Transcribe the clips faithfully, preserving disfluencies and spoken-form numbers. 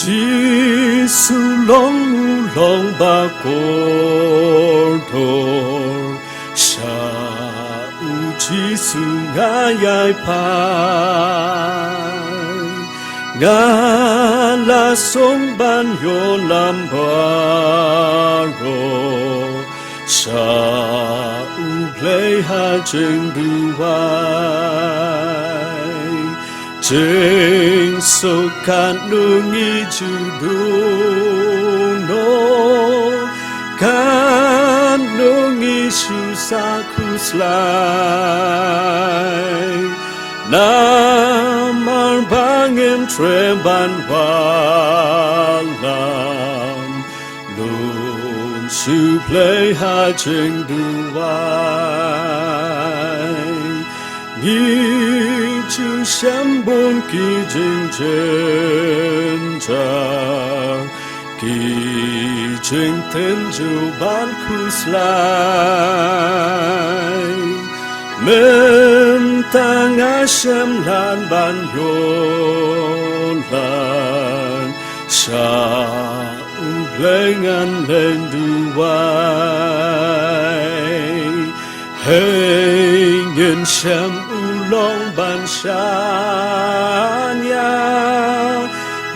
Jisu long u long ba kordor, sha u Jisu nga ïai phai. Nga la song ban ïoh lam baroh, sha u Blei ha jingduwai. Jingsuk katno ngi ju duh noh, katno ngi ju sa khuslai. Namar ba ngim treh ban wallam, lun shu Blei ha jingduwai. Ngi ju shem bun ki jingjynjar, ki jingtynjuh ban khuslai. Mynta nga shem lad ban ïoh lad sha u Blei ngan leit duwai. Hei, ngin shem u long ban shaniah,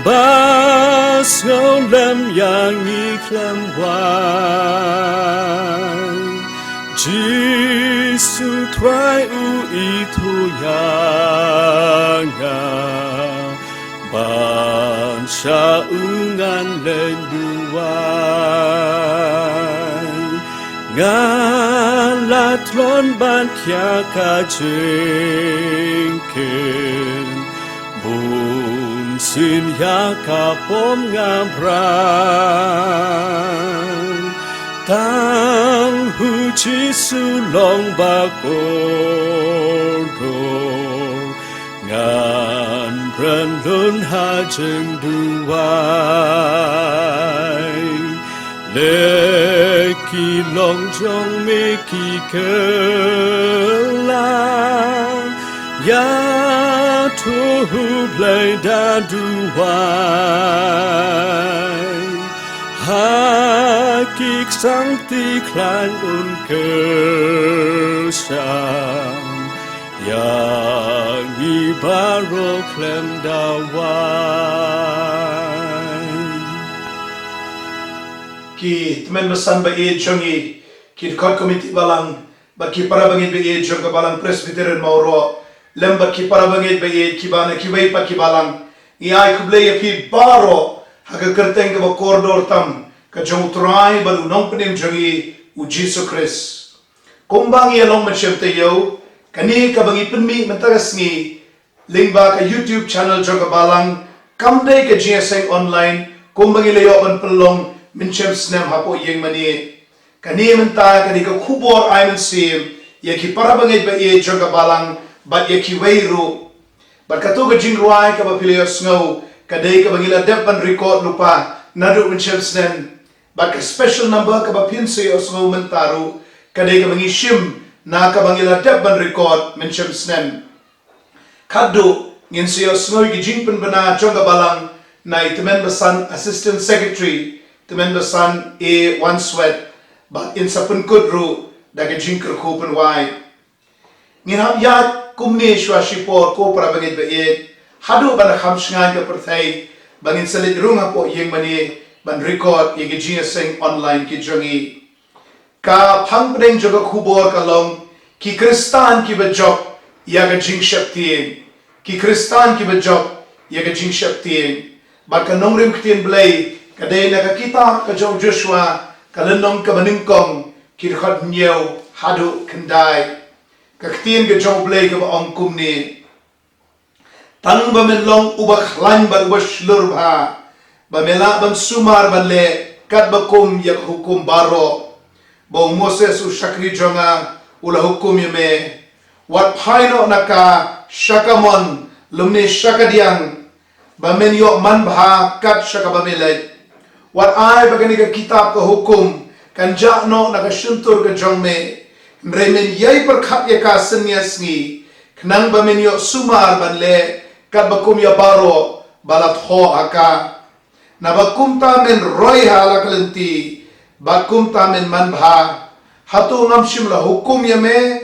ba sngewlem ïa ngi khlem wai. Jisu Trai u ithuh ïa nga, ban sha u ngan leit duwai. Nga la tlot ban khia ka jingkit, bunsien ïa ka pop nga bran. Tang u Jisu long ba kordor, ngan bren lun ha jingduwai. Leh ki long jong me ki kylla, ïathuh u Blei da duwai. Ha ki ksangti khlaiñ un kyrshan ïa ngi baroh khlem da wai. Ki tymmen basan ba ïeit jong ngi, ki dkhot komiti balang, bad ki para bangeit ba ïeit jong ka Balang Presbyterian Mawroh, lem bad ki para bangeit ba ïeit kiba na kiwei pat ki balang, ngi ai khublei ïa phi baroh ha ka kyrteng kaba kordor tam ka jong U Trai bad U Nongpynim jong ngi, U Jisu Khrist. Kumba ngi ïa long mynshem taïew, kane kaba ngi pynmih mynta ka sngi lyngba ka YouTube channel jong ka Balang, kam dei ka jingïaseng online kumba ngi la ïoh ban pynlong mynshem snem hapoh ïing mane. Kane mynta ka dei ka khubor ai mynsiem ïa ki para bangeit ba ïeit jong ka Balang bad ïa kiwei ruh. Bad kato ka jingrwai kaba phi la ïohsngew ka dei kaba ngi la dep ban record lypa naduh mynshem snem. Bad ka special number kaba phin sa ïohsngew mynta ruh ka dei kaba ngi shim na kaba ngi la dep ban record mynshem snem. Khatduh ngin sa ïohsngew ïa ki jingpynbna jong ka Balang na i tymmen basan Assistant Secretary, tymmen basan A Wanswet, bad in sa pynkut ruh da ka jingkyrkhu pynwai. Ngin hap ïaid kumne shuwa shipor ko para bangeit ba ïeit, haduh ban da kham shngaiñ ka pyrthei, ba ngin sa leit rung hapoh ïing mane ban record ïa ki jingïaseng online ki jong ngi. Ka phang pdeng jong ka khubor ka long, ki Khristan kiba jop ïa ka jingsheptieng. Ki Khristan kiba jop ïa ka jingsheptieng. Bad ka nongrim ktien Blei ka dei na ka kitab ka jong Joshua, ka lynnong kaba nyngkong, ki dkhot hynñiew haduh khyndai. Ka ktien ka jong U Blei kaba ong kumne: Tang ba men long uba khlaiñ bad uba shlur bha, ba me lah ban sumar ban leh katba kum ïa ka hukum baroh ba u Moses u shakri jong nga u la hukum ïa me. Wat phai noh na ka sha ka mon lymne sha ka diang, ba men ïoh man bha kat sha kaba me leit. Wat ai ba kane ka kitab ka hukum kan jah noh na ka shyntur ka jong me, hynrei men ïai pyrkhat ïa ka synñia sngi, khnang ba men ïoh sumar ban leh katba kum ïa baroh ba la thoh ha ka. Naba kumta men roi ha la ka lynti, bad kumta men man bha. Hato ngam shym la hukum ïa me?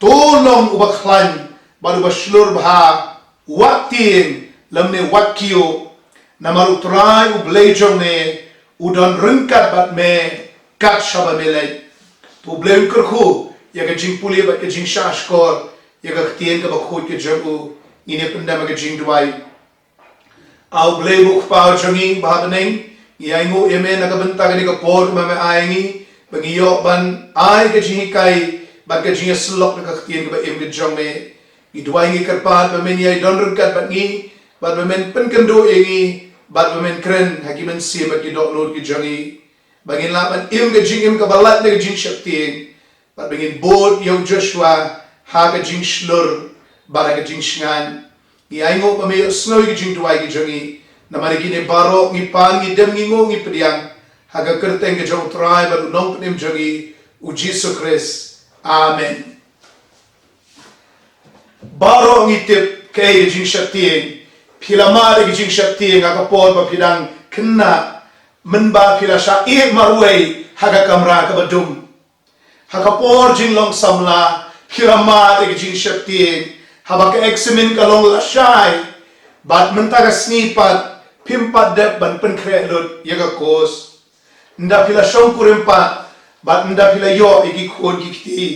To long uba khlaiñ bad uba shlur bha, wat tieng lymne wat kyiuh. Namar U Trai U Blei jong me u don ryngkat bad me kat shaba me leit. To U Blei un kyrkhu ïa ka jingpule bad ka jingshahshkor ïa ka ktien kaba khuid ka jong u. Ngin ïa pyndem ha ka jingduwai. A U Blei ba U Kpa jong ngi ba ha bneng, ngi ainguh ïa me na ka bynta kane ka por kaba me ai ngi, ba ngi ïoh ban ai ka jinghikai bad ka jingïasyllok na ka ktien kaba im ka jong me. Ngi duwai, ngi kyrpad ba men ïai don ryngkat bad ngi, bad ba men pynkynduh ïa ngi, bad ba men kren ha ki mynsiem bad ki dohnud ki jong ngi, ba ngin lah ban im ka jingim kaba lait na ka jingsheptieng, bad ba ngin bud ïa u Joshua ha ka jingshlur bad ha ka jingshngaiñ. Ngi ainguh ba me ïohsngew ïa ka jingduwai ka jong ngi. Namar kine baroh ngi pan, ngi dem, ngi nguh, ngi pdiang ha ka kyrteng ka jong U Trai bad U Nongpynim jong ngi, U Jisu Khrist. Amen. Baroh ngi tip kaei ka jingsheptieng. Phi la mad ïa ka jingsheptieng ha ka por ba phi dang khynnah, mynba phi la shah ïeh marwei ha ka kamra kaba dum. Ha ka por jinglong samla, phi la mad ïa ka jingsheptieng haba ka eksamin ka long lashai, bad mynta ka sngi pat phim pat dep ban pynkhreh lut ïa ka kos. Ynda phi la shongkurim pat, bad ynda phi la ïoh ïa ki khun ki kti,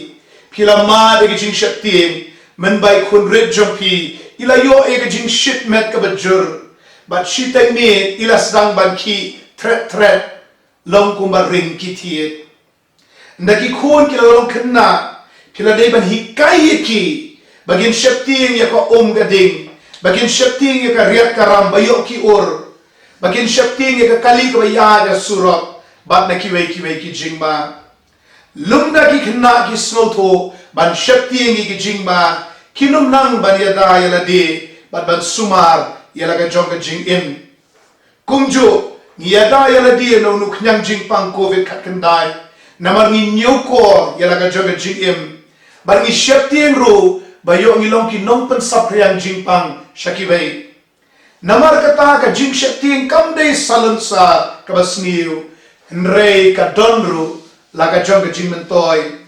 phi la mad ïa ka jingsheptieng, mynba i khun rit jong phi i la ïoh ïa ka jingshit met kaba jur, bad shiteng miet i la sdang ban khih thret thret, long kumba ring ki thied. Ynda ki khun ki la long khynnah, phi la dei ban hikai ïa ki ba kin sheptieng ïa ka um ka ding, ba kin sheptieng ïa ka riat ka ram ba ïoh ki ur, ba kin sheptieng ïa ka kali kaba ïaid ha surok, bad na kiwei kiwei ki jingma. Lymda ki khynnah ki sngewthuh ban sheptieng ïa ki jingma, kin ym nang ban ïada ïa lade bad ban sumar ïa la ka jong ka jingim. Kumjuh, ngi ïada ïa lade na une u khñiang jingpang Covid khatkhyndai, namar ngi ñiewkor ïa la ka jong ka jingim, bad ngi sheptieng ruh ba ïoh ngi long ki nongpynsaphriang jingpang sha kiwei. Namar kata, ka jingsheptieng kam dei salonsa kaba sniew, hynrei ka don ruh la ka jong ka jingmyntoi.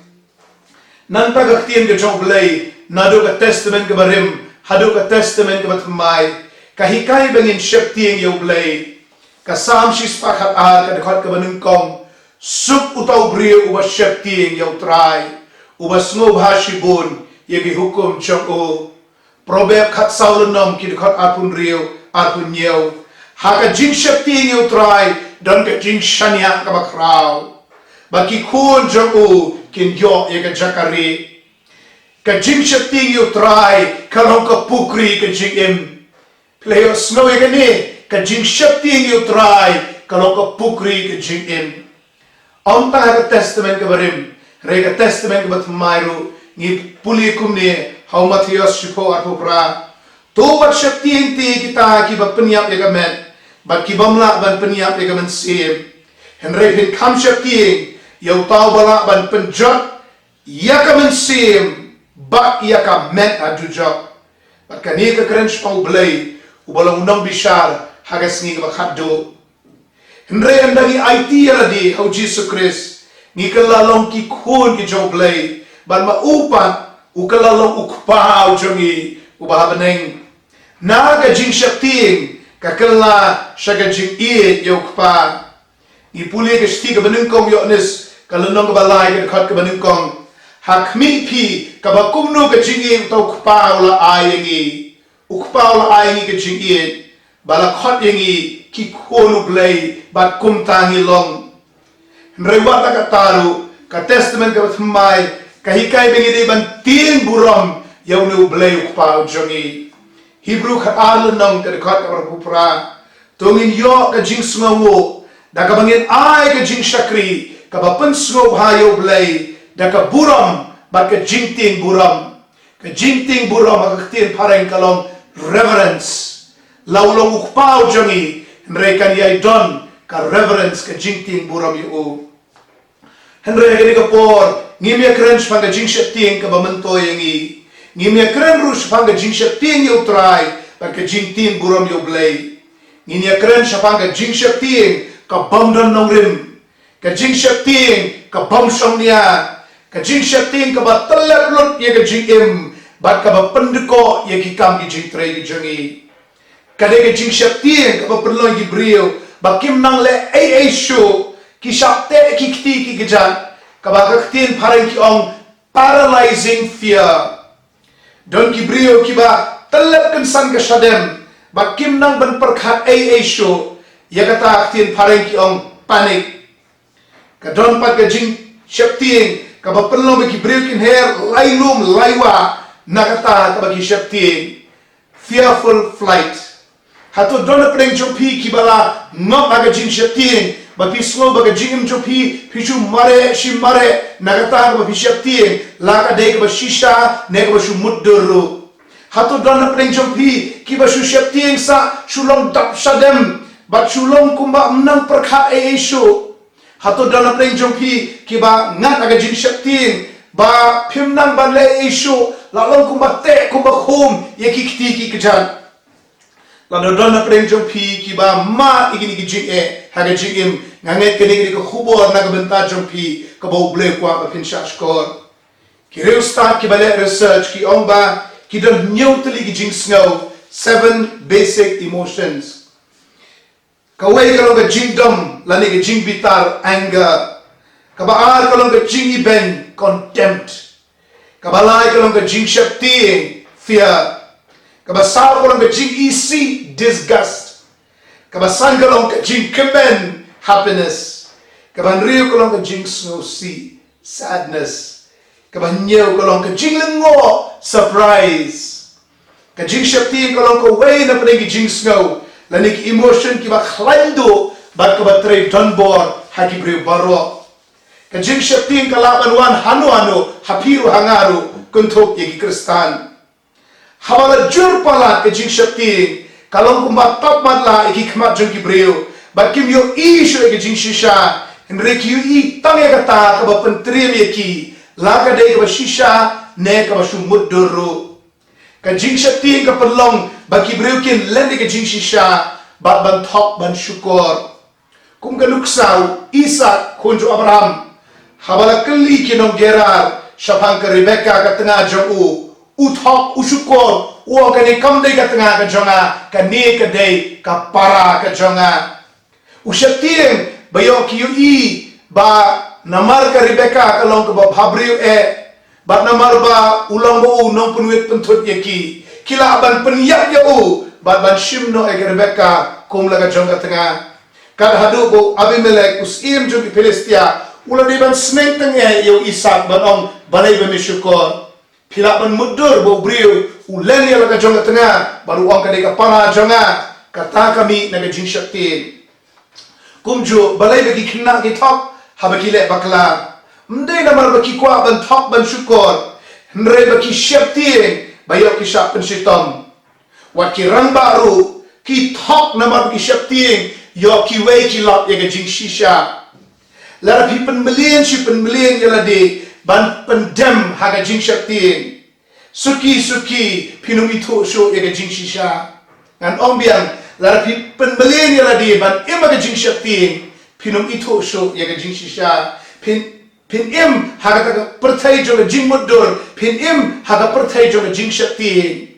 Nangta ka ktien ka jong U Blei, naduh ka Testament kaba rim haduh ka Testament kaba thymmai, ka hikai ba ngin sheptieng ïa U Blei. Ka Salm shispah khatar, ka dkhot kaba nyngkong: Suk uta u briew uba sheptieng ïa U Trai, uba sngewbha shibun ïa ki hukum jong u. Proverb khatsaw lynnong, ki dkhot arphew hynriew, arphew hynñiew: Ha ka jingsheptieng ïa U Trai don ka jingshaniah kaba khraw, bad ki khun jong u kin ïoh ïa ka jaka rieh. Ka jingsheptieng ïa U Trai ka long ka pukri ka jingim. Phi la ïohsngew ïa kane, ka jingsheptieng ïa U Trai ka long ka pukri ka jingim. Ym tang ha ka Testament kaba rim, hynrei ka Testament kaba thymmai ruh, ngi pule kumne ha u Mathaios shiphew, arphew phra: To wat sheptieng te kita kiba pynïap ïa ka met, bad ki bym lah ban pynïap ïa ka mynsiem. Hynrei phin kham sheptieng ïa uta uba lah ban pynjot ïa ka mynsiem bad ïa ka met ha dujok. Bad kane ka kren shaphang U Blei uba long u nongbishar ha ka sngi kaba khatduh. Hynrei ynda ngi aiti ïa lade ha U Jisu Khrist, ngi kylla long ki khun ki jong U Blei, bad ma u pat u kylla long U Kpa u jong ngi uba ha bneng. Na ka jingsheptieng ka kylla sha ka jingïeit ïa U Kpa. Ngi pule ka shithi kaba nyngkong Ïoannis, ka lynnong kaba lai, ka dkhot kaba nyngkong: Ha khmih phi kaba kumno ka jingïeit uta U Kpa u la ai ïa ngi. U Kpa u la ai ïa ngi ka jingïeit, ba la khot ïa ngi ki khun U Blei, bad kumta ngi long. Hynrei wat la katta ruh, ka Testament kaba thymmai ka hikai ba ngi dei ban tieng burom ïa une U Blei U Kpa u jong ngi. Hebru khatar lynnong, ka dkhot kaba arphew phra: To ngin ïoh ka jingsngewnguh da kaba ngin ai ka jingshakri kaba pynsngewbha ïa U Blei da ka burom bad ka jingtieng burom. Ka jingtieng burom ha ka ktien phareng ka long reverence. La u long U Kpa u jong ngi, hynrei kan ïai don ka reverence, ka jingtieng burom ïa u. Hynrei ha kane ka por ngim ïakren shaphang ka jingsheptieng kaba myntoi ïa ngi. Ngim ïakren ruh shaphang ka jingsheptieng ïa U Trai bad ka jingtieng burom ïa U Blei. Ngin ïa kren shaphang ka jingsheptieng ka bym don nongrim, ka jingsheptieng ka bym shongnia, ka jingsheptieng kaba tyllep lut ïa ka jingim bad kaba pyndkoh ïa ki kam ki jingtrei ki jong ngi. Ka dei ka jingsheptieng kaba pynlong ki briew ba kim nang leh ei ei shuh, ki shah teh ki kti ki kjat, kaba ka ktien phareng ki ong paralyzing fear. Don ki briew kiba tyllep kynsan ka shadem bad kim nang ban pyrkhat ei ei shuh, ïa kata ka ktien phareng ki ong panic. Ka don pat ka jingsheptieng kaba pynlong ba ki briew kin her lai lum lai wah na kata kaba ki sheptieng. Fearful flight. Hato don na pdeng jong phi kiba la ngop ha ka jingsheptieng ba phi sngew ba ka jingim jong phi phi shu mareh shi mareh na kata kaba phi sheptieng, la ka dei kaba shisha ne kaba shu mutdur ruh? Hato don na pdeng jong phi kiba shu sheptieng sa shu long dap shadem bad shu long kumba ym nang pyrkhat ei ei shuh? Hato don na pdeng jong phi kiba ngat ha ka jingsheptieng ba phim nang ban leh ei ei shuh, la long kumba teh kumba khum ïa ki kti ki kjat? Lada don na pdeng jong phi kiba mad ïa kine ki jingeh ha ka jingim, nga ngeit kane ka dei ka khubor na ka bynta jong phi kaba U Blei u kwah ba phin shah shkor. Ki riewstad kiba leh research ki ong ba ki don hynñiew tylli ki jingsngew, seven basic emotions. Kawei ka long ka jingdom lane ka jingbitar, anger. Kaba ar ka long ka jingibeiñ, contempt. Kaba lai ka long ka jingsheptieng, fear. Kaba saw ka long ka jingisih, disgust. Kaba san ka long ka jingkmen, happiness. Kaba hynriew ka long ka jingsngewsih, sadness. Kaba hynñiew ka long ka jinglyngngoh, surprise. Ka jingsheptieng ka long kawei na pdeng ki jingsngew lane ki emotion kiba khlaiñ duh bad kaba trei donbor ha ki briew baroh. Ka jingsheptieng ka lah ban wan hano hano, ha phi ruh ha nga ruh, kynthup ïa ki Khristan. Haba la jur palat ka jingsheptieng, ka long kumba tap matlah ïa ki khmat jong ki briew bad kim ïohi shuh ïa ka jingshisha, hynrei ki ïohi tang ïa kata kaba pyntriem ïa ki, la ka dei kaba shisha ne kaba shu mutdur ruh. Ka jingsheptieng ka pynlong ba ki briew kin len ïa ka jingshisha bad ban thok ban shukor. Kum ka nuksa u Isaak, khun jong u Abraham, haba la kylli ki nong Gerar shaphang ka Rebekah ka tnga jong u, u thok, u shukor, u ong, kane kam dei ka tnga ka jong nga, kane ka dei ka para ka jong nga. U sheptieng ba ïoh ki ïohi ba namar ka Rebekah ka long kaba bhabriew eh, bad namar ba u long ba u nongpynwit pynthut ïa ki, ki lah ban pynïap ïa u bad ban shim noh ïa ka Rebekah kum la ka jong ka tnga. Kat haduh ba u Abimelek, u syiem jong ki Philistia, u la dei ban sneng tyngeh ïa u Isaak ban ong, balei ba me shukor? Phi lah ban mutdur ba u briew u len ïa la ka jong ka tnga bad u ong ka dei ka para jong nga. Kata ka mih na ka jingsheptieng. Kumjuh balei ba ki khynnah ki thok haba ki leh bakla? Ym dei namar ba ki kwah ban thok ban shukor, hynrei ba ki sheptieng ba ïoh ki shah pynshitom. Wat ki rangbah ruh ki thok namar ba ki sheptieng ïoh kiwei ki lap ïa ka jingshisha. Lada phi pynmlien shi pynmlien ïa lade ban pyndem ha ka jingsheptieng, suki suki phin ym ithuh shuh ïa ka jingshisha. Ngan ong biang, lada phi pynmlien ïa lade ban im ha ka jingsheptieng, phin ym ithuh shuh ïa ka jingshisha. Phin, phin im ha kata ka pyrthei jong ka jingmutdur, phin im ha ka pyrthei jong ka jingsheptieng.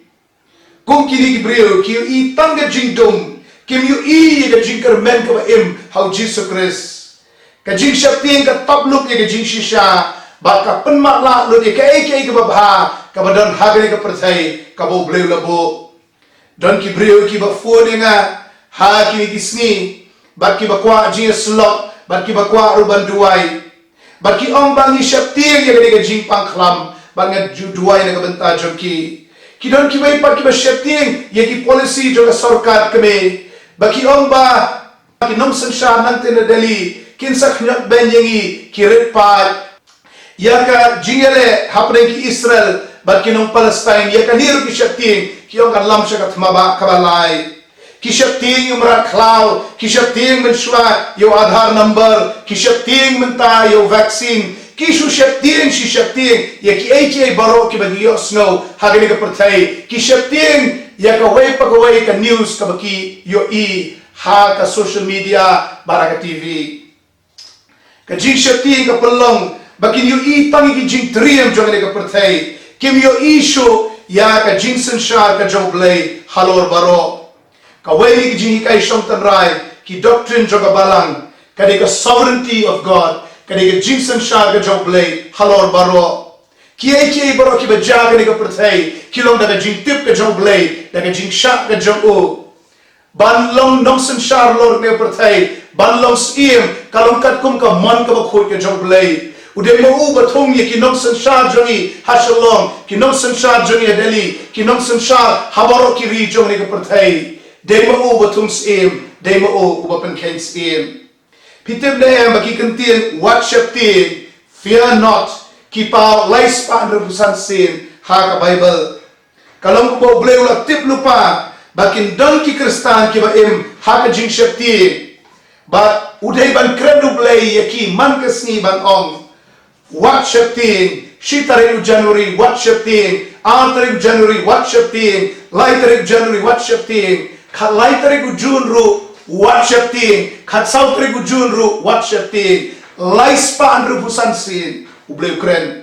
Kum kine ki briew ki ïohi tang ka jingdum, kim ïohi ïa ka jingkyrmen kaba im ha u Jisu Khrist. Ka jingsheptieng ka tap lut ïa ka jingshisha bad ka pynmatlah lut ïa kaei kaei kaba bha kaba don ha kane ka pyrthei kaba U Blei u la buh. Don ki briew kiba phone ïa nga ha kine ki sngi bad kiba kwah jingïasyllok bad kiba kwah ruh ban duwai. Bad ki ong ba ngi sheptieng ïa kane ka jingpang khlam bad nga ju duwai na ka bynta jong ki. Ki don kiwei pat kiba sheptieng ïa ki policy jong ka sorkar kmie. Bad ki ong ba ki nongsynshar nangta na Delhi kin sa khñiot beiñ ïa ngi, ki rit paid. Ïa ka jingïaleh hapdeng ki Israel bad ki nong Palestine, ïa kane ruh ki sheptieng, ki ong kan lam sha ka thma bah kaba lai. Ki sheptieng ïa u mrad khlaw, ki sheptieng mynshuwa ïa u Aadhaar number, ki sheptieng mynta ïa u vaccine, ki shu sheptieng shi sheptieng ïa kiei kiei baroh kiba ngi ïohsngew ha kane ka pyrthei, ki sheptieng ïa kawei pa kawei ka news kaba ki ïohi. ha ka social media bad ha ka T V. Ka jingsheptieng ka pynlong ba kin ïohi tang ïa ki jingtriem jong kane ka pyrthei, kim ïohi shuh ïa ka jingsynshar ka jong U Blei halor baroh. Kawei na ki jinghikai shong tynrai, ki doctrine jong ka Balang, ka dei ka sovereignty of God, ka dei ka jingsynshar ka jong U Blei halor baroh. Kiei kiei baroh kiba jia ha kane ka pyrthei ki long da ka jingtip ka jong U Blei, da ka jingshah ka jong U. Ban long nongsynshar halor kane ka pyrthei, ban long syiem, ka long katkum ka mon kaba khuid ka jong U Blei. U dei ma U ba thung ïa ki nongsynshar jong ngi ha Shillong, ki nongsynshar jong ngi ha Delhi, ki nongsynshar ha baroh ki ri jong kane ka pyrthei. Dei ma U ba thung syiem, dei ma U uba pynkheiñ syiem. Phi tip ne em ba ki kyntien wat sheptieng, fear not, ki paw lai spah hynriewphew san sien ha ka Baibl. Ka long kumba U Blei u la tip lypa ba kin don ki Khristan kiba im ha ka jingsheptieng. Bad u dei ban kren U Blei ïa ki man ka sngi ban ong, wat sheptieng, shi tarik u January wat sheptieng, ar tarik u January wat sheptieng, lai tarik u January wat sheptieng, khatlai tarik u June ruh wat sheptieng, khatsaw tarik u June ruh wat sheptieng. Lai spah hynriewphew san sien U Blei u kren.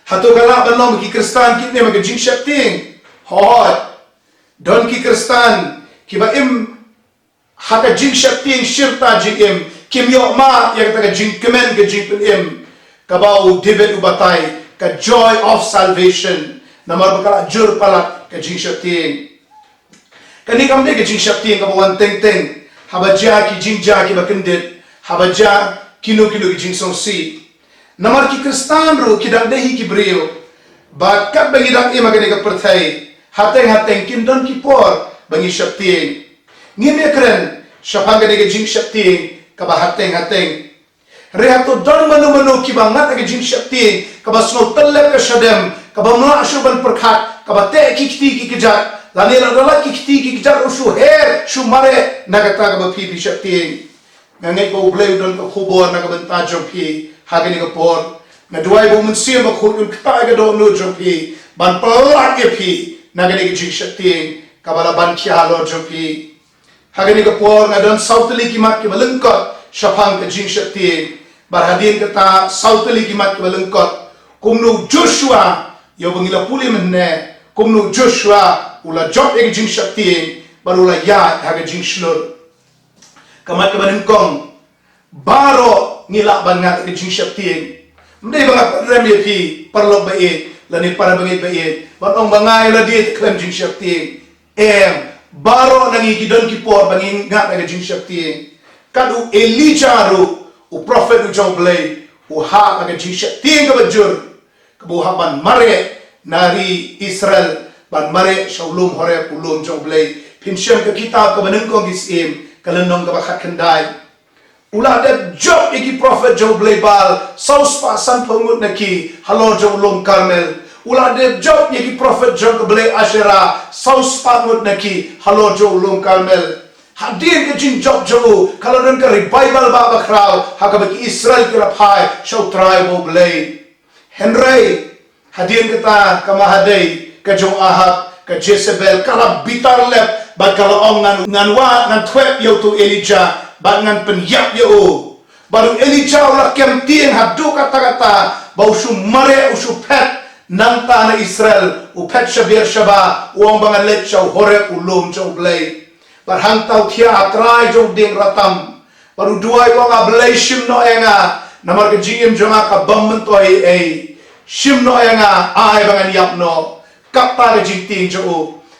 Hato ka lah ban long ba ki Khristan kim im ha ka jingsheptieng? Hooid. Don ki Khristan kiba im ha ka jingsheptieng shirta jingim, kim ïoh mah ïa kata ka jingkmen ka jingpynim kaba u David u batai, ka joy of salvation. Namar ba ka la jur palat ka jingsheptieng. Kane kam dei ka jingsheptieng kaba wan teng teng haba jia ki jingjia kiba kyndit, haba jia kino kino ki jingsngewsih. Namar ki Khristan ruh ki dang dei hi ki briew, bad katba ngi dang im ha kane ka pyrthei, hateng hateng kin don ki por ba ngi sheptieng. Ngim ïakren shaphang kane ka jingsheptieng kaba hateng hateng. Hynrei hato don mano mano kiba ngat ha ka jingsheptieng kaba sngew tyllep ka shadem, kaba ym lah shuh ban pyrkhat, kaba teh ki kti ki kjat, lane lada lait ki kti ki kjat ruh shu her shu mareh na kata kaba phi phi sheptieng? Nga ngeit ba U Blei u don ka khubor na ka bynta jong phi ha kane ka por. Nga duwai ba U Mynsiem Bakhuid un ktah ïa ka dohnud jong phi ban pyllait ïa phi na kane ka jingsheptieng kaba la ban khia halor jong phi. Ha kane ka por nga don saw tylli ki mat kiba lyngkot shaphang ka jingsheptieng. Bad hadien kata saw tylli ki mat kiba lyngkot, kumno u Joshua, ïa uba ngi la pule mynne, kumno u Joshua u la jop ïa ka jingsheptieng bad u la ïaid ha ka jingshlur. Ka mat kaba nyngkong, baroh ngi lah ban ngat ha ka jingsheptieng. Ym dei ba nga pynrem ïa phi paralok ba ïeit lane para bangeit ba ïeit ban ong ba nga ïa lade te khlem jingsheptieng. Em, baroh na ngi ki don ki por ba ngi ngat ha ka jingsheptieng. Kat u Elijah ruh, u prophet u jong U Blei, u hap ha ka jingsheptieng kaba jur, kaba u hap ban mareh na ri Israel, ban mareh sha u lum Horeb, u lum jong U Blei. Phin shem ka kitab kaba nyngkong ki Syiem, ka lynnong kaba khatkhyndai. U la dep jop ïa ki prophet jong U Blei Baal saw spah sanphew ngut na ki halor jong u lum Karmel. U la dep jop ïa ki prophet jong ka blei Asherah saw spah ngut na ki halor jong u lum Karmel. Hadien ka jingjop jong u ka la don ka revival ba bakhraw ha kaba ki Israel ki la phai sha U Trai uba U Blei. Hynrei hadien kata ka Mahadei ka jong u Ahab, ka Jezebel, ka la bitar lep bad ka la ong, ngan, ngan wad, ngan thwet ïa uto u Elijah bad ngan pynïap ïa u. Bad u Elijah u la kem tieng haduh katta katta ba u shu mareh, u shu phet nangta na Israel, u phet sha Beersheba, u ong ba ngan leit sha u Horeb, u lum jong U Blei. Bad hangta u thiah ha trai jong u dieng ratam. Bad u duwai u ong, A Blei, shim noh ïa nga, namar ka jingim jong nga ka bym myntoi ei ei. Shim noh ïa nga, ai ba ngan ïap noh. Kata ka jingtieng jong u.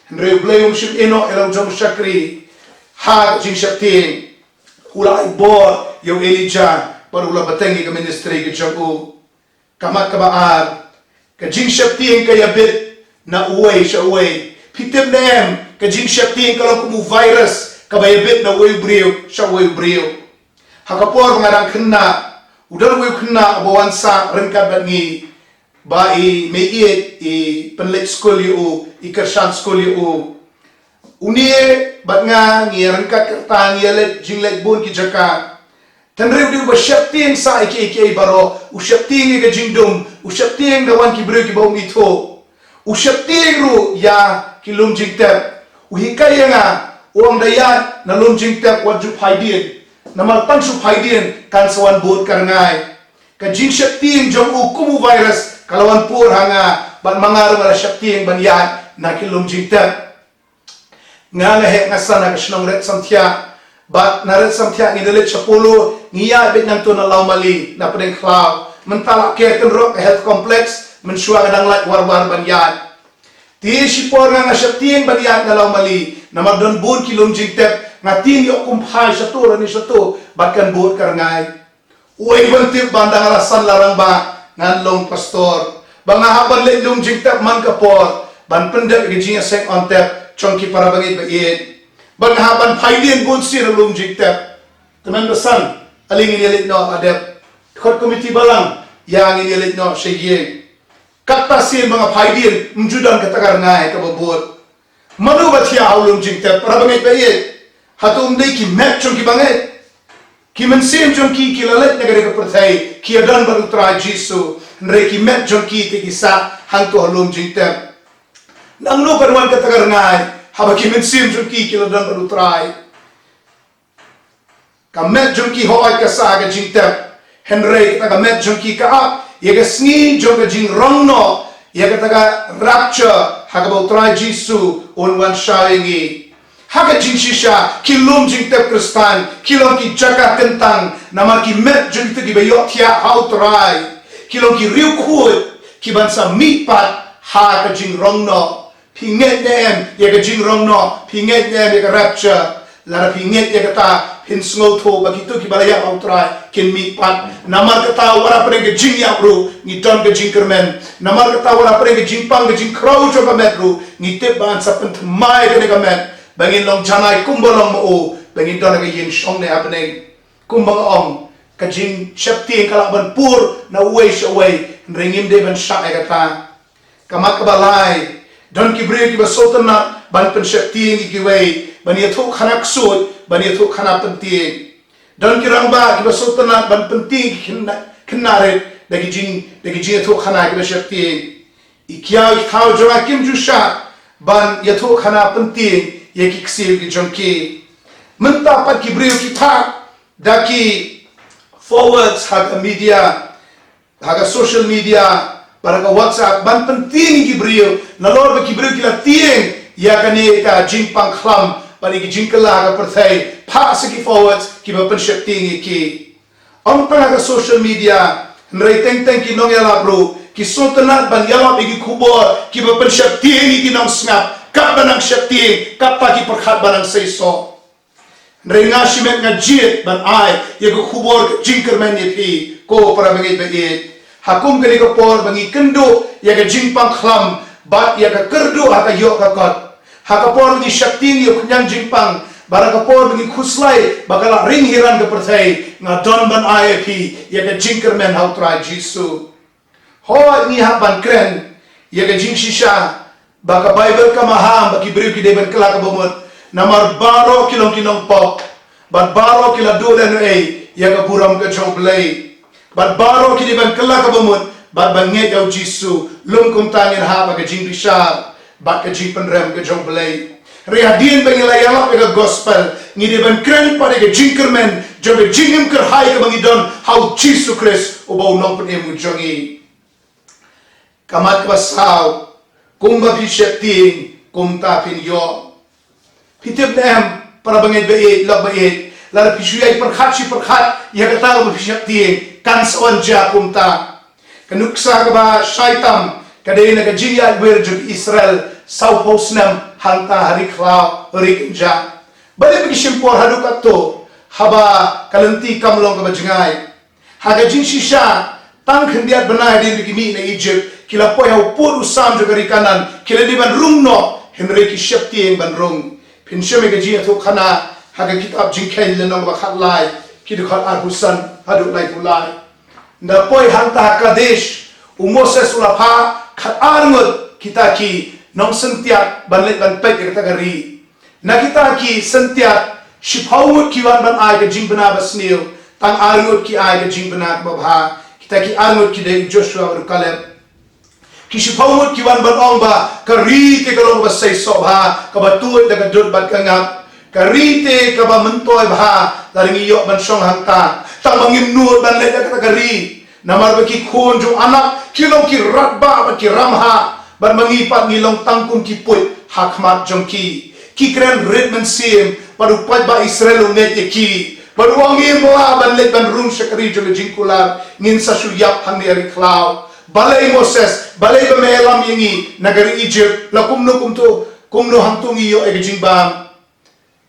Hynrei U Blei um shym ïeh noh ïa la u jong u shakri ha ka jingsheptieng. U la ai bor ïa u Elijah bad u la bteng ïa ka ministry ka jong u. Ka mat kaba ar, ka jingsheptieng ka ïabit na uwei sha uwei. Phi tip ne em, ka jingsheptieng ka long kum u virus kaba ïabit na uwei u briew sha uwei u briew. Ha ka por ba nga dang khynnah, u don uwei u khynnah uba wan sah ryngkat bad ngi, ba i meiieit i pynleit skul ïa u, i kyrshan skul ïa u. Une bad nga ngi ïa ryngkat kyrta, ngi ïa leit jingleit bun ki jaka. Tang u dei uba sheptieng sha kiei kiei baroh, u sheptieng ïa ka jingdum, u sheptieng da wan ki briew kiba um ithuh. U sheptieng ruh ïa ki lum jingtep. U hikai ïa nga, U ong da ïaid na lum jingtep wat ju phai dien. Namar tang shu phai dien kan sa wan bud ka rngai. Ka jingsheptieng jong u kum u virus ka la wan pur ha nga, bad ma nga ruh nga la sheptieng ban ïaid na ki lum jingtep. Nga nga heh nga san ha ka shnong Red Samthiah. Bad na Red Samthiah ngi da leit sha Polo, ngi ïaid beit nangto na Lawmali, na pdeng khlaw. Mynta la ker kynroh ka health complex, mynshuwa nga dang lait war war ban ïaid. Te shipor nga nga sheptieng ban ïaid na Lawmali, namar don bun ki lum jingtep, nga tieng ïoh kum phai shato lane shato, bad kan bud ka rngai. Uei ban tip ba ynda nga la san la rangbah ngan long pastor. Ba nga hap ban leit lum jingtep man ka por ban pyndep ïa ka jingïaseng on tep jong ki para bangeit ba ïeit. Ba nga hap ban phai dien bun sien na lum jingtep. Te mynta san, ale ngin ïa leit noh la dep. Khot komiti balang, ïa ngin ïa leit noh sha ïing. Kata sien ba nga phai dien, ym ju don kata ka rngai kaba bud. Mano ba thiah ha u lum jingtep, para bangeit ba ïeit? Hato ym dei ki met jong ki bangeit? Ki mynsiem jong ki ki la leit na kane ka pyrthei, ki ïadon bad u Trai Jisu. Hynrei ki met jong ki te ki sah hangto ha lum jingtep. Nangno kan wan kata ka rngai haba ki mynsiem jong ki ki la don bad u Trai? Ka met jong ki hooid ka sah ha ka jingtep. Hynrei kata ka met jong ki ka ap ïa ka sngi jong ka jingrong noh, ïa kata ka rapture, ha kaba u Trai Jisu un wan shaw ïa ngi. Ha ka jingshisha ki lum jingtep Khristan ki long ki jaka kyntang, namar ki met jong kito kiba ïohthiah ha u Trai ki long ki riewkhuid, ki ban sa mihpat ha ka jingrong noh. Phi ngeit ne em ïa ka jingrong noh? Phi ngeit ne em ïa ka rapture? Lada phi ngeit ïa kata, phin sngewthuh ba kito kiba la ïap ha u Trai kin mihpat. Namar kata wat hapdeng ka jingïap ruh ngi don ka jingkyrmen. Namar kata wat hapdeng ka jingpang ka jingkhraw jong ka met ruh, ngi tip ba yn sa pynthymmai kane ka met, ba ngin long janai kumba long ma u, ba ngin don ha ka ïing shong ne ha bneng. Kumba nga ong, ka jingsheptieng ka lah ban pur na uwei sha uwei, hynrei ngim dei ban shah ïa kata. Ka mat kaba lai, don ki briew kiba sngewtynnat ban pynsheptieng ïa kiwei, ban ïathuhkhana ksuid, ban ïathuhkhana pyntieng. Don ki rangbah kiba sngewtynnat ban pyntieng ïa ki khynnah, khynnah rit da ki jing, da ki jingïathuhkhana kiba sheptieng. I kiaw i thaw jong nga kim ju shah ban ïathuhkhana pyntieng ïa ki ksiar ki jong ki. Mynta pat ki briew ki phah da ki forwards ha ka media, ha ka social media, bad ha ka WhatsApp, ban pyntieng ïa ki briew, nalor ba ki briew ki la tieng ïa kane ka jingpang khlam bad ïa ki jingkylla ha ka pyrthei. Phah sa ki forwards kiba pynsheptieng ïa ki. Ym tang ha ka social media, hynrei teng teng ki nongïalap ruh ki sngewtynnat ban ïalap ïa ki khubor kiba pynsheptieng ïa ki nongsngap. Katba nang sheptieng, katta ki pyrkhat ba nang seisoh. Hynrei nga shimet nga jied ban ai ïa ka khubor ka jingkyrmen ïa phi, ko para bangeit ba ïeit. Ha kum kane ka por ba ngi kynduh ïa ka jingpang khlam bad ïa ka kyrduh ha ka ïoh ka kot, ha ka por ba ngi sheptieng ïa u khñiang jingpang, bad ha ka por ba ngi khuslai ba ka la ring hiran ka pyrthei, nga don ban ai ïa phi ïa ka jingkyrmen ha u Trai Jisu. Hooid, ngi hap ban kren ïa ka jingshisha ba ka Baibl ka maham ba ki briew ki dei ban kylla kaba mut. Namar baroh ki long ki nongpop, bad baroh ki la duh lehnohei ïa ka burom ka jong U Blei. Bad baroh ki dei ban kylla kaba mut bad ban ngeit ïa u Jisu. Lym kumta ngin hap ha ka jingbishar bad ka jingpynrem ka jong U Blei. Hynrei hadien ba ngi la ïalap ïa ka gospel, ngi dei ban kren pat ïa ka jingkyrmen jong ka jingim kyrhai kaba ngi don ha u Jisu Khrist uba u Nongpynim u jong ngi. Ka mat kaba saw, kumba phi sheptieng, kumta phin ïoh. Phi tip ne em, para bangeit ba ïeit, lok ba ïeit, lada phi shu ïai pyrkhat shi pyrkhat ïa kata kaba phi sheptieng, kan sa wan jia kumta. Ka nuksa kaba shai tam ka dei na ka jingïaid wir jong ki Israel sawphew snem hangta ha ri khlaw, ri kynjah. Balei ba ki shim por haduh katto, haba ka lynti kam long kaba jngai? Ha ka jingshisha, tang khyndiat bnai hadien ba ki mih na Ijipt, ki la poi ha u pud u sam jong ka ri Kanaan, ki la dei ban rung noh, hynrei ki sheptieng ban rung. Phin shem ïa ka jingïathuhkhana ha ka kitab Jingkheiñ lynnong ba khatlai, ki dkhot arphew san haduh laiphew lai. Ynda poi hangta ha Kadesh, u Moses u la phah khatar ngut kita ki nongsyntiat ban leit ban peit ïa kata ka ri. Na kita ki syntiat, shiphew ngut ki wan ban ai ka jingbna basniew, tang ar ngut ki ai ka jingbna babha. Kita ki ar ngut ki dei u Joshua bad u Kaleb. Ki shiphew ngut ki wan ban ong ba ka ri te ka long kaba seisoh bha, kaba tuid da ka dud bad ka ngap. Ka ri te kaba myntoi bha, lada ngi ïoh ban shong hangta. Tang ba ngim nud ban leit ha kata ka ri. Namar ba ki khun jong u Anak ki long ki radbah bad ki ramhah, bad ma ngi pat ngi long tang kum ki puit ha khmat jong ki. Ki kren rit mynsiem, bad u paidbah Israel u ngeit ïa ki. Bad u ong, ngim lah ban leit ban rung sha ka ri jong ka jingkular, ngin sa shu ïap hangne ha ri khlaw. Balei Moses, balei ba me ïalam ïa ngi na ka ri Egypt, la kumno kumto, kumno hangto ngi ïoh ïa ka jingbam.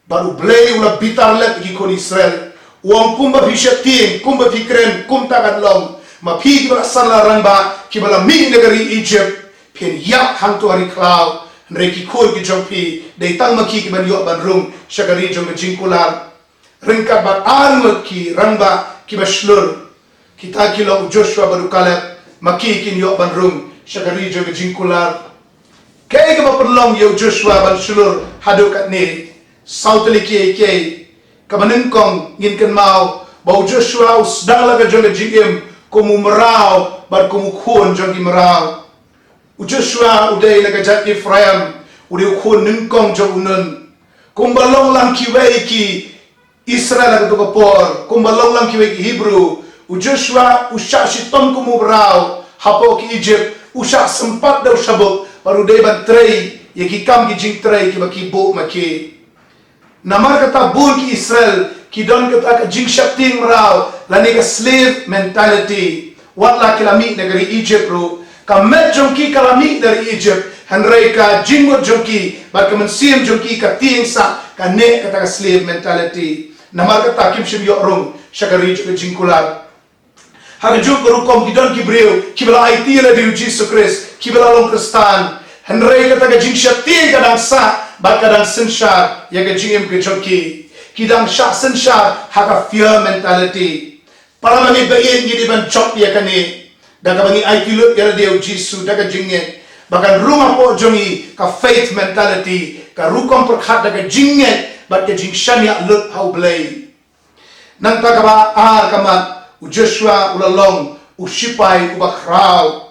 Bad U Blei u la bitar lep ïa ki khun Israel. U ong, kumba phi sheptieng, kumba phi kren, kumta kan long. Ma phi kiba la san la rangbah, kiba la mih na ka ri Egypt, phin ïap hangto ha ri khlaw. Hynrei ki khun ki jong phi, dei tang ma ki kiban ïoh ban rung sha ka ri jong ka jingkular. Ryngkat bad ar ngut ki rangbah kiba shlur. Kita ki long u Joshua bad u Kaleb, ma ki kin ïoh ban rung sha ka ri jong ka jingkular. Kaei kaba pynlong ïa u Joshua ban shlur haduh katne? Saw tylli kiei kiei. Kaba nyngkong, ngin kynmaw ba u Joshua u sdang la ka jong ka jingim kum u mraw bad kum u khun jong ki mraw. U Joshua u dei na ka jait Ephraim, u dei u khun nyngkong jong u Nun. Kumba long lang kiwei ki Israel ha kato ka por, kumba long lang kiwei ki Hebru, u Joshua u shah shitom kum u mraw hapoh ki Egypt, u shah sympat da u shabuk, bad u dei ban trei ïa ki kam ki jingtrei kiba ki buh ma ki. Namar kata bun ki Israel ki don kata ka jingsheptieng mraw, lane ka slave mentality. Wat la ki la mih na ka ri Egypt ruh, ka met jong ki ka la mih na ri Egypt, hynrei ka jingmut jong ki bad ka mynsiem jong ki ka tieng sah, ka neh kata ka slave mentality. Namar kata kim shym ïoh rung sha ka ri jong ka jingkular. Ha kajuh ka rukom ki don ki briew kiba la aiti ïa lade u Jisu Khrist, kiba la long Khristan, hynrei kata ka jingsheptieng ka dang sah bad ka dang synshar ïa ka jingim ka jong ki. Ki dang shah synshar ha ka fear mentality. Para bangeit, ba ïeit, ngi dei ban jop ïa kane da kaba ngi aiti lut ïa lade u Jisu da ka jingngeit, ba kan rung hapoh jong ngi ka faith mentality, ka rukom pyrkhat da ka jingngeit bad ka jingshaniah lut ha U Blei. Nangta kaba ar ka mat, u Joshua u la long u shipai uba khraw.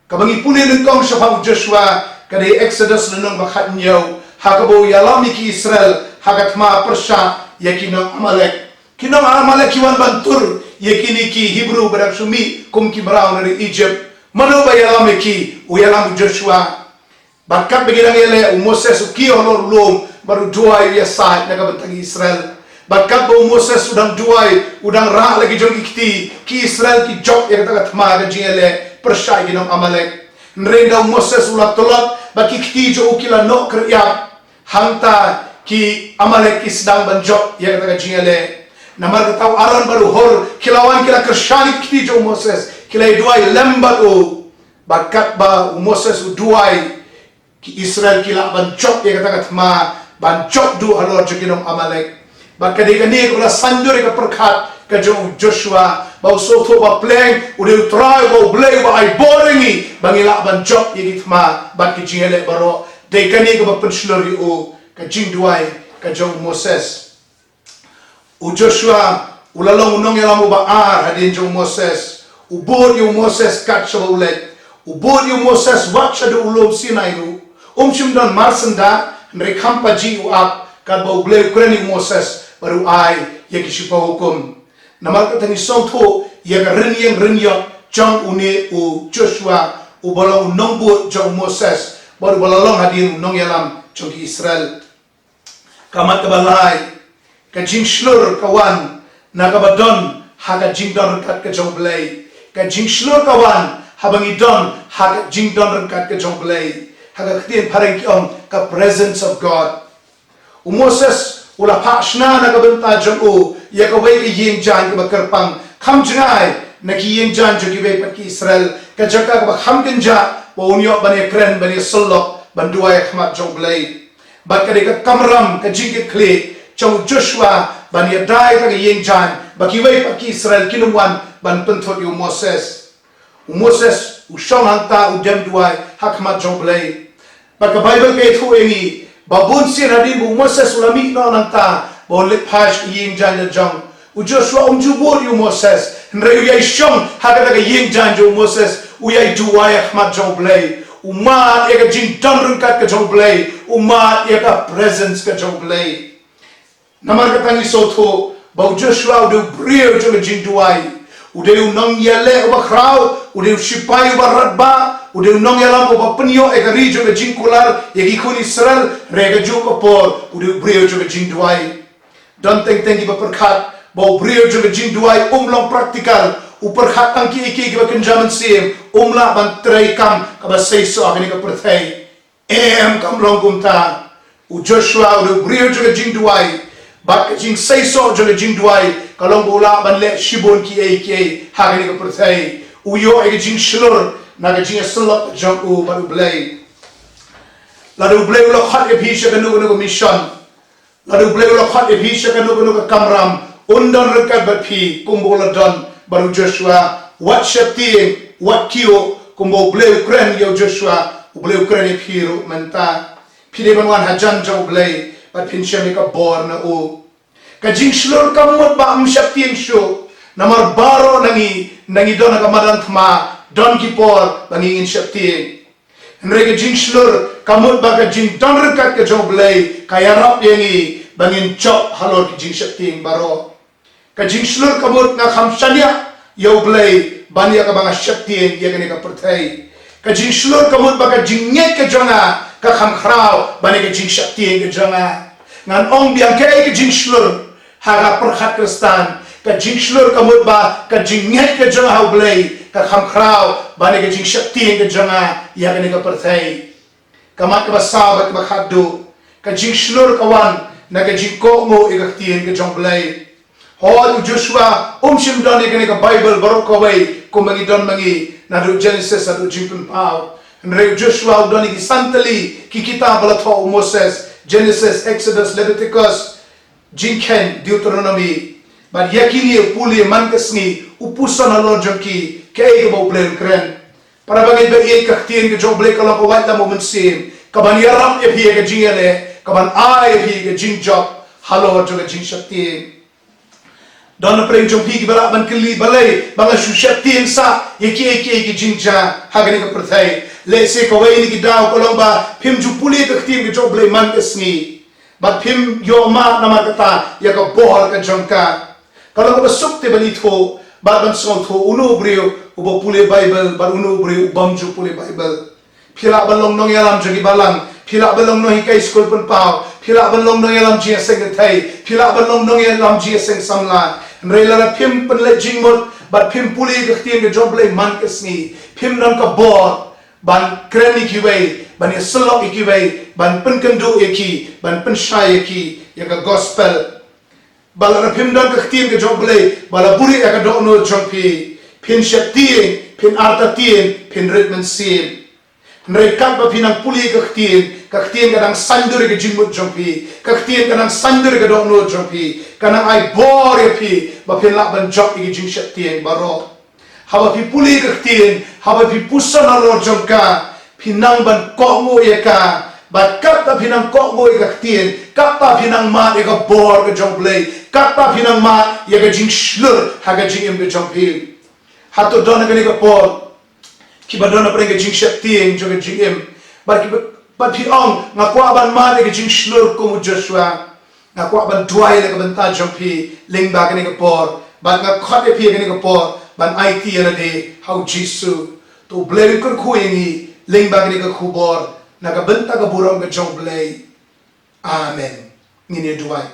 Kaba ngi pule nyngkong shaphang u Joshua ka dei Exodus lynnong ba khathynñiew, ha kaba u ïalam ïa ki Israel ha ka thma pyrshah ïa ki nong Amalek. Ki nong Amalek ki wan ban tur ïa kine ki Hebru ba dang shu mih kum ki mraw na ri Egypt. Mano ba ïalam ïa ki? U ïalam u Joshua. Bad katba ki dang ïaleh, u Moses u kiew halor u lum bad u duwai, u ïasaid na ka bynta ki Israel. Bad katba u Moses u dang duwai, u dang rah la ki jong ki kti, ki Israel ki jop ïa kata ka thma ka jingïaleh pyrshah ïa ki nong Amalek. Hynrei ynda u Moses u la tlot bad ki kti jong u ki la noh kyrïap, hangta ki Amalek ki sdang ban jop ïa kata ka jingïaleh. Namar kata u Aaron bad u Hur ki la wan, ki la kyrshan ïa ki kti jong u Moses, ki la ïaduwai lem bad u. Bad katba u Moses u duwai, ki Israel ki lah ban jop ïa kata ka thma, ban jop duh halor jong ki nong Amalek. Bad ka dei kane kaba la saiñdur ïa ka pyrkhat ka jong u Joshua, ba u sngewthuh ba Blei u dei u Trai, ba U Blei uba ai bor ïa ngi ba ngi lah ban jop ïa ki thma bad ki jingïaleh baroh. Dei kane kaba pynshlur ïa u ka jingduwai ka jong u Moses. U Joshua u la long u nongïalam uba ar hadien jong u Moses. U bud ïa u Moses kat shaba u leit. U bud ïa u Moses wat shaduh u lum Sinai ruh. Um shym don marsyndah, hynrei kham paji u ap, katba U Blei u kren ïa u Moses bad u ai ïa ki shiphew hukum. Namar kata ngi sngewthuh ïa ka rynïeng rynïot jong une u Joshua, uba long u nongbud jong u Moses bad uba la long hadien u nongïalam jong ki Israel. Ka mat kaba lai, ka jingshlur ka wan na kaba don ha ka jingdon ryngkat ka jong U Blei. Ka jingshlur ka wan haba ngi don ha ka jingdon ryngkat ka jong U Blei. Ha ka ktien phareng ki ong ka presence of God. U Moses u la phah shna na ka bynta jong u ïa kawei ka ïing jaiñ kaba kyrpang. Kham jngai na ki ïing jaiñ jong kiwei pat ki Israel, ka jaka kaba kham kynjah ba un ïoh ban ïakren, ban ïasyllok, ban duwai ha khmat jong U Blei. Bad ka dei ka kamram ka jingkitkhlieh jong u Joshua ban ïada ïa ka ïing jaiñ, ba kiwei pat ki Israel kin ym wan ban pynthut ïa u Moses. U Moses u shong hangta u dem duwai ha khmat jong U Blei. Bad ka Baibl ka ïathuh ïa ngi ba bun sien hadien ba u Moses u la mih noh nangta ba un leit phai sha ka ïing jaiñ la jong, u Joshua um ju bud ïa u Moses, hynrei u ïai shong ha kata ka ïing jaiñ jong u Moses, u ïai duwai ha khmat jong U Blei. U mad ïa ka jingdon ryngkat ka jong U Blei, u mad ïa ka presence ka jong U Blei. Namar kata ngi sngewthuh ba u Joshua u dei u briew jong ka jingduwai. U dei u nongïaleh uba khraw, u dei u shipai uba radbah, u dei u nongïalam uba pynïoh ïa ka ri jong ka jingkular ïa ki khun Israel, hynrei kajuh ka por u dei u briew jong ka jingduwai. Don teng teng kiba pyrkhat ba u briew jong ka jingduwai um long practical, u pyrkhat tang kiei kiei kiba kynja mynsiem, um lah ban treikam kaba seisoh ha kane ka pyrthei. Em, kam long kumta. U Joshua u dei u briew jong ka jingduwai. Bad ka jingseisoh jong ka jingduwai ka long ba u lah ban leh shibun kiei kiei ha kane ka pyrthei. U ïoh ïa ka jingshlur na ka jingïasyllok jong u bad U Blei. Lada U Blei u la khot ïa phi sha kano kano ka mission, lada U Blei u la khot ïa phi sha kano kano ka kamram, un don ryngkat bad phi kumba u la don bad u Joshua. Wat sheptieng, wat kyiuh, kumba U Blei u kren ïa u Joshua, U Blei u kren ïa phi ruh mynta. Phi dei ban wan hajan jong U Blei bad phin shem ïa ka bor na u. Ka jingshlur kam mut ba ym sheptieng shuh. Namar baroh na ngi, na ngi don ha ka madan thma, don ki por ba ngi ngin sheptieng. Hynrei ka jingshlur ka mut ba ka jingdon ryngkat ka jong U Blei ka ïarap ïa ngi ba ngin jop halor ki jingsheptieng baroh. Ka jingshlur ka mut nga kham shaniah ïa U Blei ban ïa kaba nga sheptieng ïa kane ka pyrthei. Ka jingshlur ka mut ba ka jingngeit ka jong nga ka kham khraw ban ïa ka jingsheptieng ka jong nga. Ngan ong biang kaei ka jingshlur ha ka pyrkhat Khristan. Ka jingshlur ka mut ba ka jingngeit ka jong nga ha U Blei ka kham khraw ban ïa ka jingsheptieng ka jong nga ïa kane ka pyrthei. Ka mat kaba saw bad kaba khatduh, ka jingshlur ka wan na ka jingkohnguh ïa ka ktien ka jong U Blei. Hooid, u Joshua um shym don ïa kane ka Baibl baroh kawei kumba ngi don ma ngi, naduh Genesis haduh Jingpynpaw. Hynrei u Joshua u don ïa ki san tylli ki kitab ba la thoh u Moses, Genesis, Exodus, Leviticus, Jingkheiñ, Deuteronomy. Bad ïa kine u pule man ka sngi, u puson halor jong ki kaei kaba U Blei un kren. Para bangeit ba ïeit, ka ktien ka jong U Blei ka long ka waitlam u mynsiem kaban ïarap ïa phi ïa ka jingïaleh, kaban ai ïa phi ïa ka jingjop halor jong ka jingsheptieng. Don na pdeng jong phi kiba lah ban kylli, balei ba nga shu sheptieng sah ïa kiei kiei ki jingjia ha kane ka pyrthei? Lehse kawei na ki daw ka long ba phim ju pule ka ktien ka jong U Blei man ka sngi. Bad phim ïoh mad namar kata ïa ka bor ka jong ka. Ka long kaba suk te ban ithuh bad ban sngewthuh uno u briew uba pule Baibl bad uno u briew u bym ju pule Baibl. Phi lah ban long nongïalam jong ki balang, phi lah ban long nonghikai skul pynpaw, phi lah ban long nongïalam jingïaseng kynthei, phi lah ban long nongïalam jingïaseng samla. Hynrei lada phim pynleit jingmut bad phim pule ka ktien ka jong U Blei man ka sngi, phim don ka bor ban kren ïa kiwei, ban ïasyllok ïa kiwei, ban pynkynduh ïa ki, ban pynshai ïa ki ïa ka gospel. Ba lada phim don ka ktien ka jong U Blei ba la buhrieh ha ka dohnud jong phi, phin sheptieng, phin artatien, phin rit mynsiem. Hynrei katba phi nang pule ka ktien, ka ktien ka nang saiñdur ïa ka jingmut jong phi, ka ktien ka nang saiñdur ïa ka dohnud jong phi, ka nang ai bor ïa phi ba phin lah ban jop ïa ka jingsheptieng baroh. Haba phi pule ka ktien, haba phi puson halor jong ka, phi nang ban kohnguh ïa ka. Bad katba phi nang kohnguh ïa ka ktien, katba phi nang mad ïa ka bor ka jong U Blei, katba phi nang mad ïa ka jingshlur ha ka jingim ka jong phi. Hato don ha kane ka por kiba don ha pdeng ka jingsheptieng jong ka jingim, bad kiba, bad phi ong, nga kwah ban mad ïa ka jingshlur kum u Joshua. Nga kwah ban duwai na ka bynta jong phi lyngba kane ka por, bad nga khot ïa phi ha kane ka por ban aiti ïa lade ha u Jisu. To U Blei un kyrkhu ïa ngi lyngba kane ka khubor na ka bynta ka burom ka jong U Blei. Amen. Ngin ïa duwai.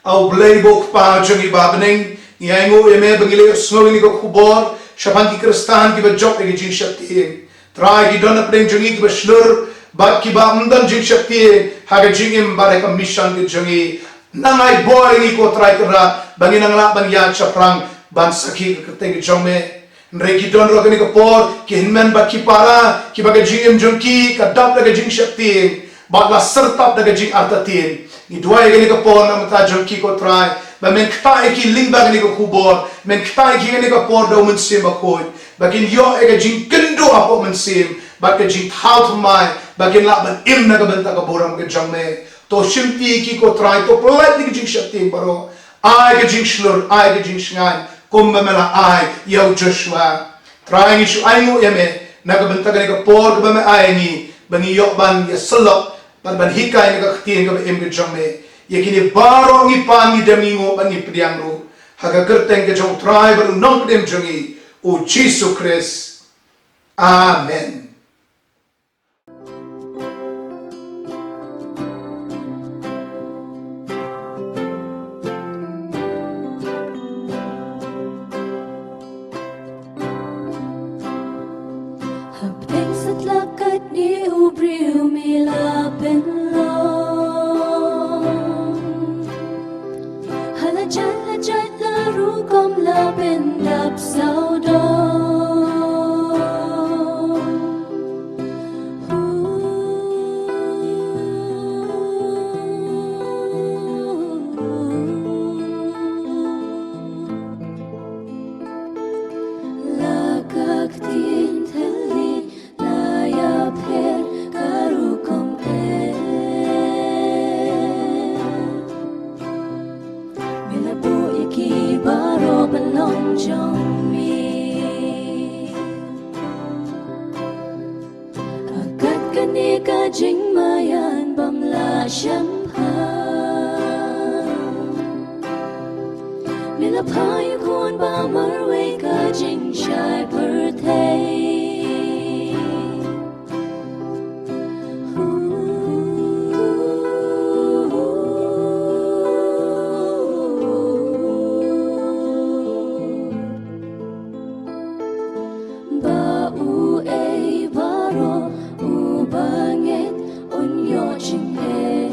A U Blei ba u Kpa jong ngi ba ha bneng, ngi ainguh ïa me ba ngi la ïohsngew ïa kane ka khubor shaphang ki Khristan kiba jop ïa ka jingsheptieng. Trai, ki don na pdeng jong ngi kiba shlur bad kiba ym don jingsheptieng ha ka jingim bad ha ka mission ka jong ngi. Nang ai bor ïa ngi ko Trai Kynrad ba ngin nang lah ban ïaid shaphrang ban sakhi ha ka kyrteng ka jong me. Hynrei ki don ruh ha kane ka por ki hynmen bad ki para kiba ka jingim jong ki ka dap da ka jingsheptieng bad la syrtap da ka jingartatien. Ngi duwai ha kane ka por na ka bynta jong ki ko Trai, ba men ktah ïa ki lyngba kane ka khubor, men ktah ïa ki ha kane ka por da u Mynsiem Bakhuid, ba kin ïoh ïa ka jingkynduh hapoh mynsiem bad ka jingthaw thymmai, ba kin lah ban im na ka bynta ka burom ka jong me. To shimti ïa ki ko Trai, to pyllait ïa ka jingsheptieng baroh. Ai ka jingshlur, ai ka jingshngaiñ kumba me la ai ïa u Joshua. Trai, ngi shu ainguh ïa me na ka bynta kane ka por kaba me ai ïa ngi ba ngi ïoh ban ïasyllok bad ban hikai na ka ktien kaba im ka jong me. Ïa kine baroh ngi pan, ngi dem, ngi nguh bad ngi pdiang ruh ha ka kyrteng ka jong U Trai bad U Nongpynim jong ngi, U Jisu Khrist. Amen. Hapdeng satlak katne u briew me la pynlong. Ha la jait la jait la rukom la pyndap sawdong. La ka ktien thylliej la ïapher ka rukom pher. Me la buh ïa ki baroh ban long jong me. Ha kat kane ka jingmaïan bym lah shemphang, me la phah ïa u Khun ba marwei ka jingshai pyrthei. Ba uei baroh uba ngeit un ïoh jingim.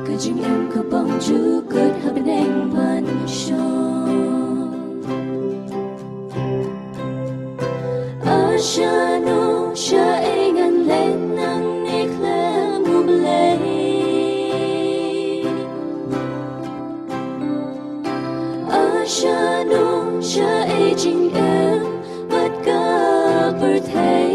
Ka jingim ka bym ju kut ha bneng ban shong. A shano shaei ngan leit nangne khlem U Blei? A shano shaei jingim bad ka pyrthei?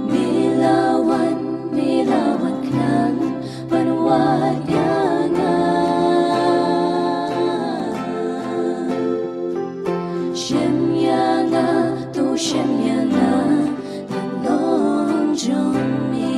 Me la wan, me la wan khnang ban wad ïa nga. Shem ïa nga, to shem ïa nga, ngan long jong me.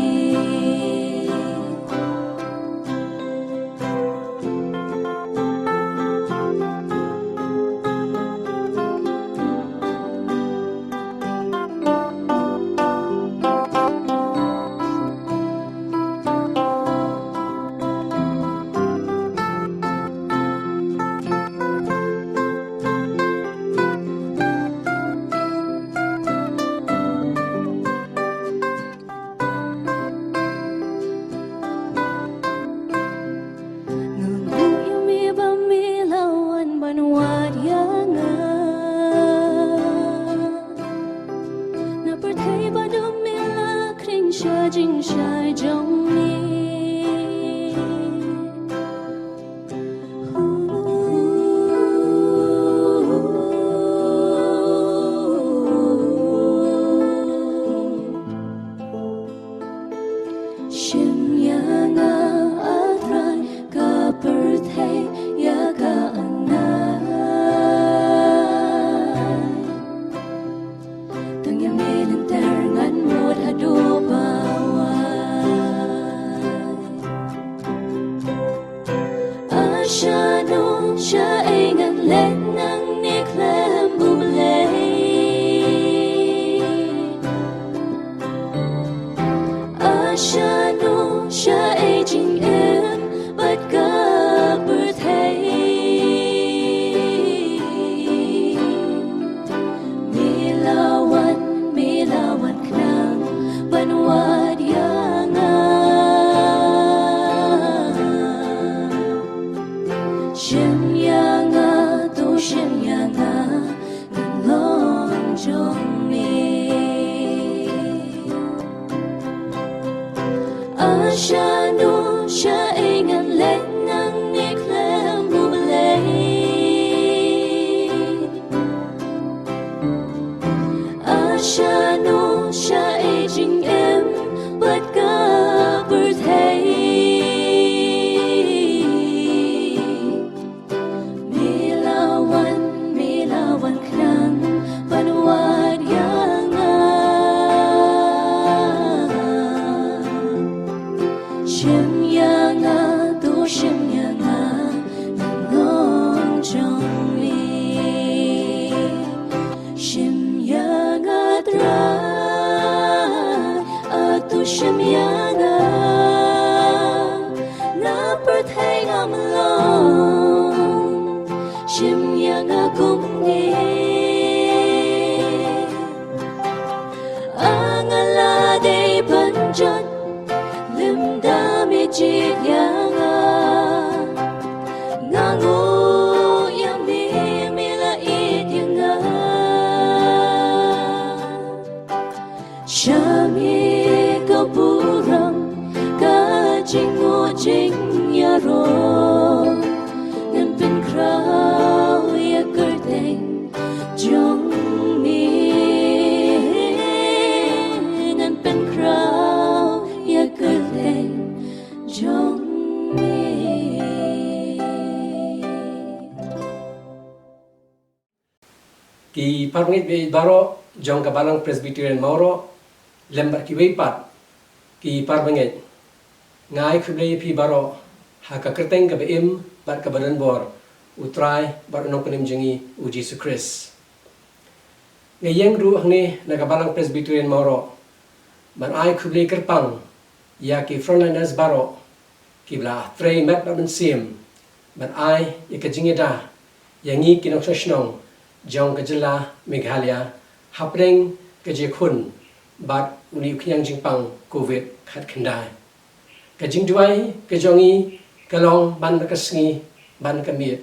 Nga nguh ïa me ba me la wan ban wad ïa nga. Na pyrthei ba dum me la khring sha jingshai jong me. Shim ïa nga, A Trai, ka pyrthei ïa ka anai. Tang ïa me lynter ngan mut haduh ba wai. A shano shaei ngan leit nangne khlem U Blei? A shano shaei jingim bad ka pyrthei? Me la wan, me la wan khnang ban wad ïa nga. Shem ïa nga, to shem ïa nga, ngan long jong me. A shano shaei ngan leit nangne khlem U Blei? A shano shaei jingim bad ka pyrthei? Shim ïa nga kumne, a nga la dei ban jot, lymda me jied ïa nga. Nga nguh ïa me, me la ïeit ïa nga. Sha me ka burom, ka jingmut jingïaroh. Ngan pynkhraw ïa ka kyrteng jong me. Ngan pynkhraw ïa ka kyrteng jong me. Ki parabangeit baroh jong ka Balang Presbyterian Mawroh, lem bad kiwei pat ki parabangeit, nga ai khublei ïa phi baroh ha ka kyrteng kaba im bad kaba donbor U Trai bad U Nongpynim jong ngi U Jisu Khrist. Nga ïeng ruh hangne na ka Balang Presbyterian Mawroh ban ai khublei kyrpang ïa ki frontliners baroh kiba la trei met bad mynsiem ban ai ïa ka jingïada ïa ngi ki nongshong shnong jong ka jylla Meghalaya hapdeng ka jingïakhun bad une u khñiang jingpang Covid khatkhyndai. Ka jingduwai ka jong ngi ka long ban ka sngi ban ka miet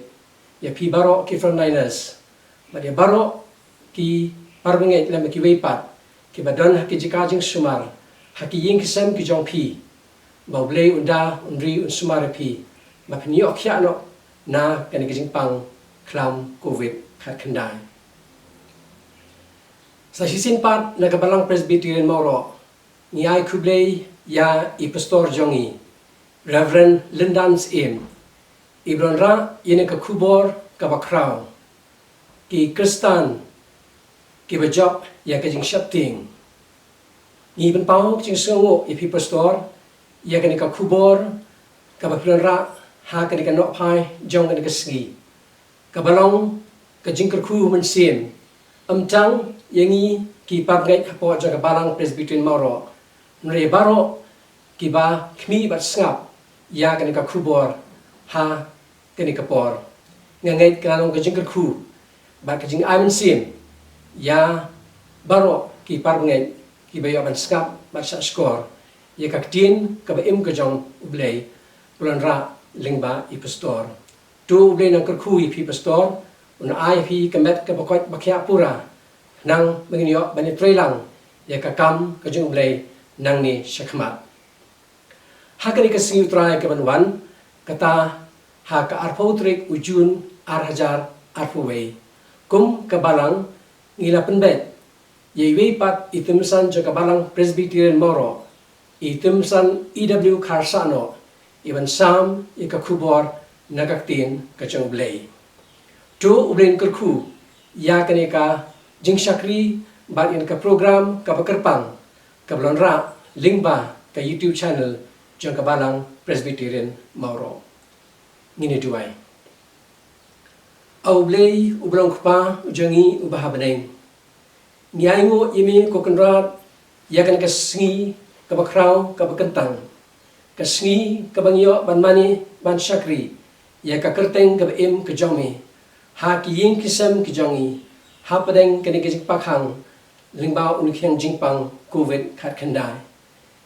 ïa phi baroh ki frontliners bad ïa baroh ki parabangeit lem bad kiwei pat kiba don ha ki jaka jingsumar, ha ki ïing ki sem ki jong phi, ba U Blei un da un ri un sumar ïa phi ba phin ïoh khiah noh na kane ka jingpang khlam Covid khatkhyndai. Sa shisien pat na ka Balang Presbyterian Mawroh ngi ai khublei ïa i pastor jong ngi, Reverend Lyndan Syiem, iba la wanrah ïa kane ka khubor kaba khraw, ki Khristan kiba jop ïa ka jingsheptieng. Ngi pynpaw ka jingsngewnguh ïa phi pastor ïa kane ka khubor kaba phi la wanrah ha kane ka nohphai jong kane ka sngi, kaba long ka jingkyrkhu mynsiem, ym tang ïa ngi ki parabangeit hapoh jong ka Balang Presbyterian Mawroh, hynrei baroh kiba khmih bad sngap ïa kane ka khubor ha kane ka por. Nga ngeit ka la long ka jingkyrkhu bad ka jingai mynsiem ïa baroh ki parabangeit kiba ïoh ban sngap bad shahshkor ïa ka ktien kaba im ka jong U Blei ba la wanrah lyngba i pastor. To U Blei un nang kyrkhu ïa phi pastor, un ai ïa phi ka met kaba koit ba khiah pura, khnang ba ngin ïoh ban ïatreilang ïa ka kam ka jong U Blei nangne shakhmat. Ha kane ka sngi U Trai kaban wan, kata ha ka arphew tarik u Jun ar hajar arphew wei, kum ka Balang ngi la pynbeit ïa iwei pat i tymmen san jong ka Balang Presbyterian Mawroh, i tymmen san E W Kharsahnoh, iban sam ïa ka khubor na ka ktien ka jong U Blei. To U Blei un kyrkhu ïa kane ka jingshakri bad ïa kane ka program kaba kyrpang kaba la wanrah lyngba ka YouTube channel jong ka Balang Presbyterian Mawroh. Ngin ïa duwai. A U Blei uba long Kpa u jong ngi uba ha bneng, ngi ainguh ïa me ko Kynrad ïa kane ka sngi kaba khraw kaba kyntang, ka sngi kaba ngi ïoh ban mane ban shakri ïa ka kyrteng kaba im ka jong me ha ki ïing ki sem ki jong ngi hapdeng kane ka jingpakhang lyngba une u khñiang jingpang Covid khatkhyndai.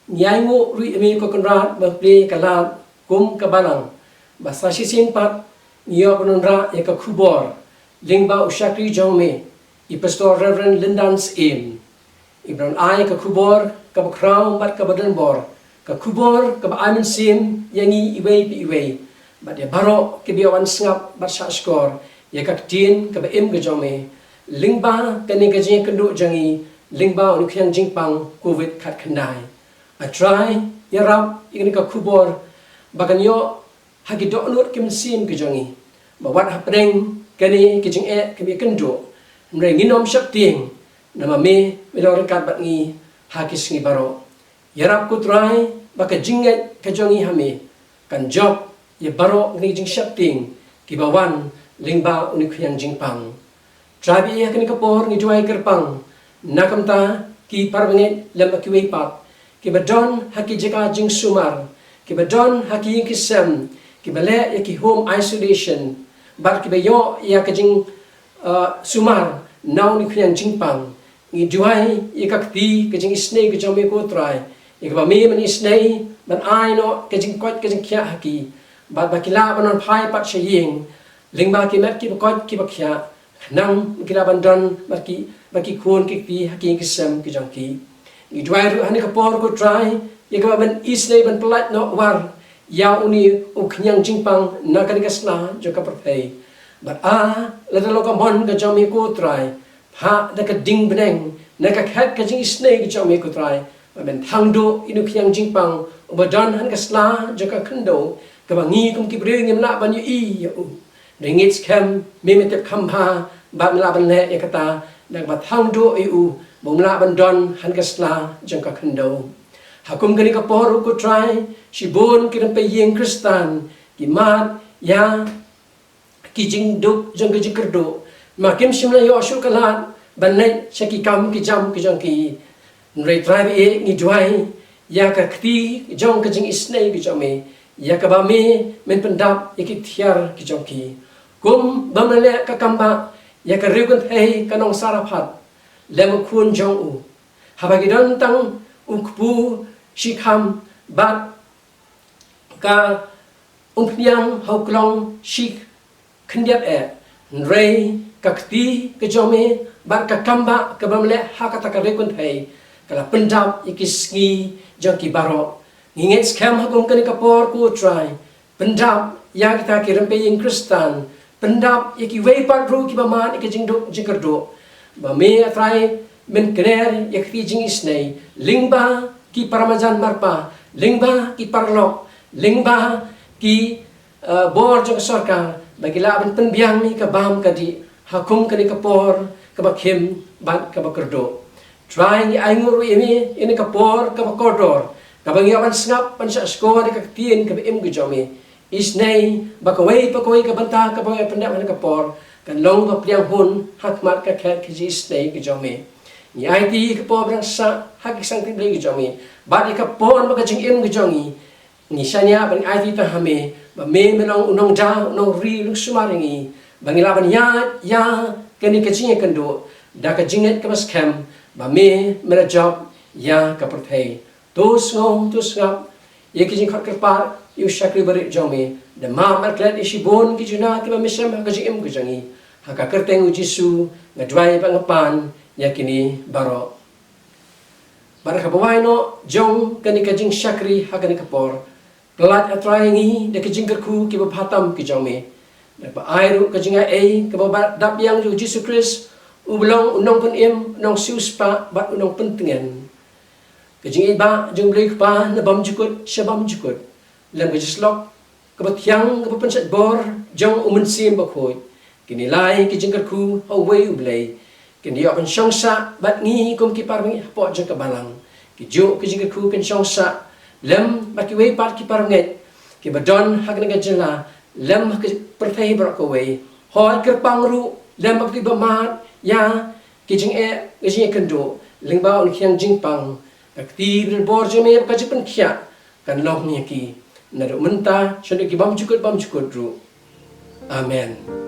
Ngi ainguh ruh ïa me ko Kynrad ba plie ka lad kum ka Balang, ba sa shisien pat ngi ïoh ban wanrah ïa ka khubor lyngba u shakri jong me, i Pastor Reverend Lyndan Syiem, iba la wan ai ka khubor kaba khraw bad kaba donbor, ka khubor kaba ai mynsiem ïa ngi iwei pa iwei bad ïa baroh kiba ïoh ban sngap bad shahshkor ïa ka ktien kaba im ka jong me lyngba kane ka jingïakynduh jong ngi lyngba une u khñiang jingpang Covid khatkhyndai. A Trai, ïarap ïa kane ka khubor ba kan ïoh ha ki dohnud ki mynsiem ki jong ngi, ba wat hapdeng kane ka jingeh kaba ïakynduh, hynrei ngin ym sheptieng, namar me, me long ryngkat bad ngi ha ki sngi baroh. Ïarap ko Trai ba ka jingngeit ka jong ngi ha me kan jop ïa baroh kine ki jingsheptieng kiba wan lyngba une u khñiang jingpang. Trai, ba ïa kane ka por ngi duwai kyrpang na ka bynta ki parabangeit lem bad kiwei pat kiba don ha ki jaka jingsumar, kiba don ha ki ïing ki sem, kiba leh ïa ki home isolation, bad kiba ïoh ïa ka jing, uh, sumar na une u khñiang jingpang. Ngi duwai ïa ka kti ka jingisynei ka jong me ko Trai, ïa kaba me men isynei ban ai noh ka jingkoit ka jingkhiah ha ki, bad ba ki lah ban wan phai pat sha ïing lyngba ki met kiba koit kiba khiah, khnang ba ki lah ban don bad ki, bad ki khun ki kti ha ki ïing ki sem ki jong ki. Ngi duwai ruh ha kane ka por ko Trai ïa kaba men isynei ban pyllait noh war ïa une u khñiang jingpang na kane ka sla jong ka pyrthei. Bad ah, lada long ka mon ka jong me ko Trai, phah da ka ding bneng na ka khet ka jingisynei ka jong me ko Trai, ba men thang duh ïa une u khñiang jingpang uba don ha kane ka sla jong ka khyndew, kaba ngi kum ki briew ngim lah ban ïohi ïa u. Ngi ngeit skhem me me tip kham bha ba me lah ban leh ïa kata, da kaba thang duh ïa u ba um lah ban don ha kane ka sla jong ka khyndew. Ha kum kane ka por ko Trai, shibun ki rympei ïing Khristan ki mad ïa ki jingduk jong ki jingkyrduh, ma kim shym la ïoh shuh ka lad ban leit sha ki kam ki jam ki jong ki. Hynrei Trai ba ïeit, ngi duwai ïa ka kti jong ka jingisynei ka jong me, ïa kaba me men pyndap ïa ki tiar ki jong ki. Kum ba me la leh ka kam ba ïa ka riew kynthei ka nong Saraphat lem u khun jong u, haba ki don tang u kpu shikham bad ka umphniang ha u klong shi khyndiat eh, hynrei ka kti ka jong me bad ka kam ba kaba me leh ha kata ka riew kynthei ka la pyndap ïa ki sngi jong ki baroh. Ngi ngeit skhem ha kum kane ka por ko Trai, pyndap ïa kita ki rympei ïing Khristan, pyndap ïa kiwei pat ruh kiba mad ïa ki jingduk jingkyrduh, ba me A Trai men kner ïa ka kti jingisynei lyngba ki paramarjan marpa, lyngba ki paralok, lyngba ki, eh, bor jong ka sorkar, ba ki lah ban pynbiang ïa ka bam ka dih ha kum kane ka por kaba khim bad kaba kyrduh. Trai, ngi ainguh ruh ïa me ïa kane ka por kaba kordor, kaba ngi ïoh ban sngap ban shah shkor ïa ka ktien kaba im ka jong me. Isynei ba kawei pa kawei ka bynta kaba ngi pyndep ha kane ka por kan long ba pdiang hun ha khmat ka khet ka jingisynei ka jong me. Ngi aiti ïa ka por ba dang sah ha ki ksang kti Blei ka jong me, bad ïa ka por ba ka jingim ka jong ngi, ngi shaniah bad ngi aiti tang ha me, ba me me long u nongda, u nongri, u nongsumar ïa ngi, ba ngi lah ban ïaid ïa kane ka jingïakynduh da ka jingngeit kaba skhem ba me me la jop ïa ka pyrthei. To sngew, to sngap ïa ki jingkhot kyrpad ïa u shakri barit jong me. Da map bad klet ïa shibun ki juna kiba me shem ha ka jingim ka jong ngi. Ha ka kyrteng u Jisu nga duwai bad nga pan ïa kine baroh. Bad ha kaba wai noh jong kane ka jingshakri ha kane ka por, pyllait A Trai ïa ngi da ka jingkyrkhu kiba bha tam ki jong me, da kaba ai ruh ka jingaiei kaba dap biang jong u Jisu Khrist, uba long u nongpynim, u nongsiewspah bad u nongpyntngen. Ka jingïeit ba jong u Blei Kpa na bymjukut sha bymjukut, lem ka jingsyllok kaba thiang kaba pynshait bor jong u Mynsiem Bakhuid, kin ïalai ki jingkyrkhu ha uwei U Blei, kin ïoh pynshong sah bad ngi kum ki parabangeit hapoh jong ka balang. Kijuh ki jingkyrkhu kin shong sah lem bad kiwei pat ki parabangeit kiba don ha kane ka jylla lem ha ka pyrthei baroh kawei. Hooid, kyrpang ruh lem bad kiba mad ïa ki jingeh, ki jingïakynduh lyngba u khñiang jingpang. Ka kti bynriew bor jong me bad ka jingpynkhiah kan long ïa ki naduh mynta shaduh ki bymjukut bymjukut ruh. Amen.